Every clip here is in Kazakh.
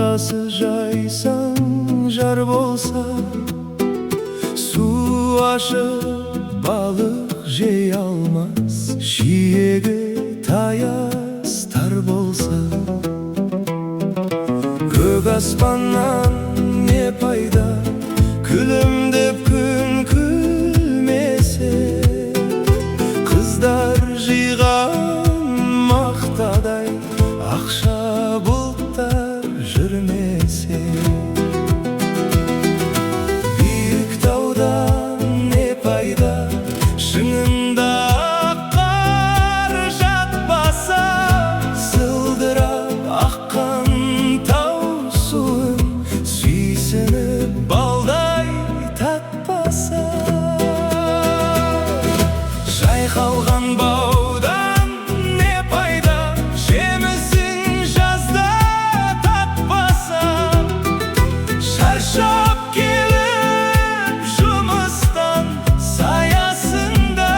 Жағасы жайсаң жар болса, су ашып балық жей алмас, шиегі таяз тар болса. Көк аспаннан не пайда, күлімдеп күн күлмесе? Қыздар жиған мақтадай ақша бұлттар жүрмесе. Биік таудан не пайда, шыңында қар жатпаса? Сылдырап аққан тау суын сүйсініп балдай татпаса. Жайқалған баудан не пайда, жемісін жазда татпаса? Шаршап келіп жұмыстан, саясында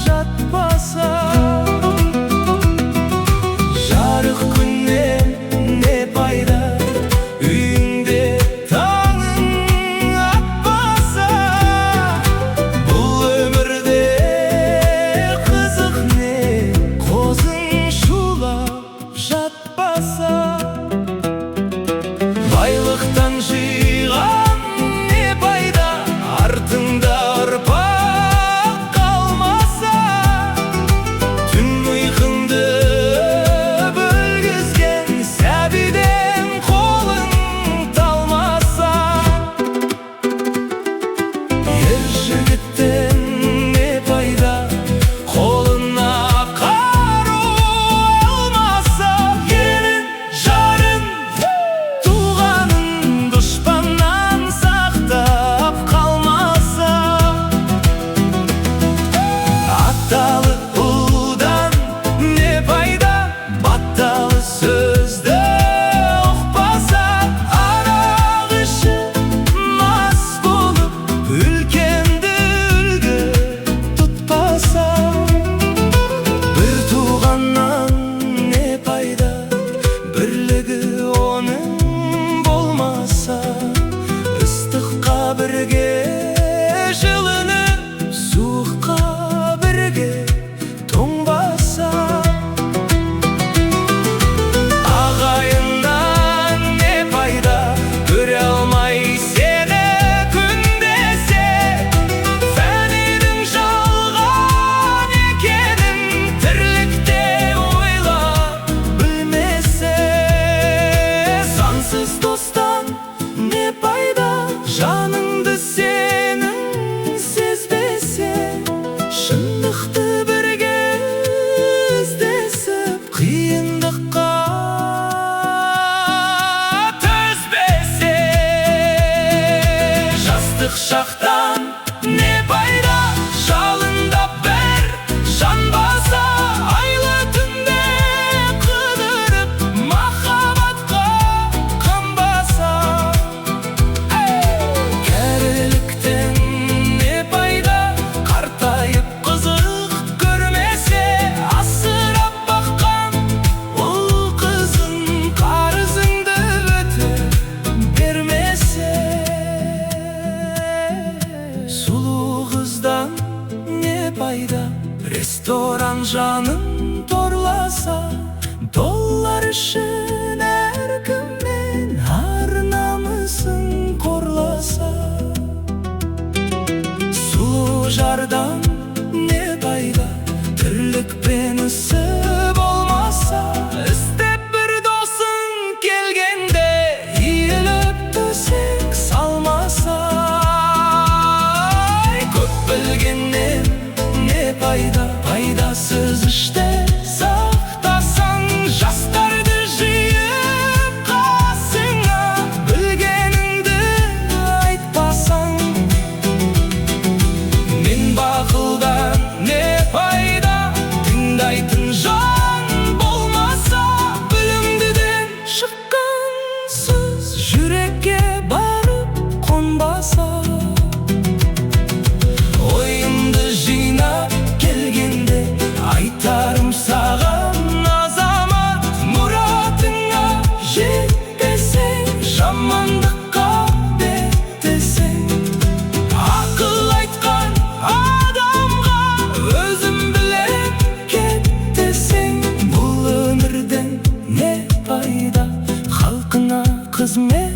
жатпаса. Жарық күннен не пайда, үйіңде таңың атпаса? Бұл өмірде қызық не, қозың шулап жатпаса? Байлықтан жиған не пайда, артыңда ұрпақ қалмаса? Түн ұйқыңды бөлгізген сәбиден қолың талмаса. Ер жігіттен не пайда, қолына қару алмаса? Елін, жарын, туғанын дұшпаннан сақтап қалмаса. Аталы ұлдан не пайда, баталы сөзді ұқпаса? Арақ ішіп мас болып, үлкенді үлгі тұтпаса. Бір туғаннан не пайда, бірлігі оның болмаса? Ыстыққа бірге жылынып, суыққа бірге тоңбаса. Ағайыннан не пайда, көре алмай сені күндесе? Фәнидің жалған екенін тірлікте ойлап білмесе. Сансыз достан не пайда, жаныңды сенің сезбесе? Шындықты бірге іздесіп, қиындыққа төзбесе. Жастық шақтан не пайда, жалындап бір жанбаса? Айлы түнде қыдырып, махаббатқа қанбаса. Кәріліктен не пайда, қартайып қызық көрмесе? Асырап баққан ұл қызын қарызыңды өтеп бермесе. Сұлу қыздан не пайда, ресторан жанын торласа? Доллар үшін әркіммен ар намысын қорласа. Сұлу жардан не пайда, тірлікпен ісі болмаса? Іздеп бір досың келгенде, иіліп төсек салмаса. Ай, көп білгеннен не пайда, пайдасыз іште сақтасаң? Жастарды жиып қасыңа, білгеніңді айтпасаң. Мен бақылдан не пайда, тыңдайтын пайда? Халқына қызмет.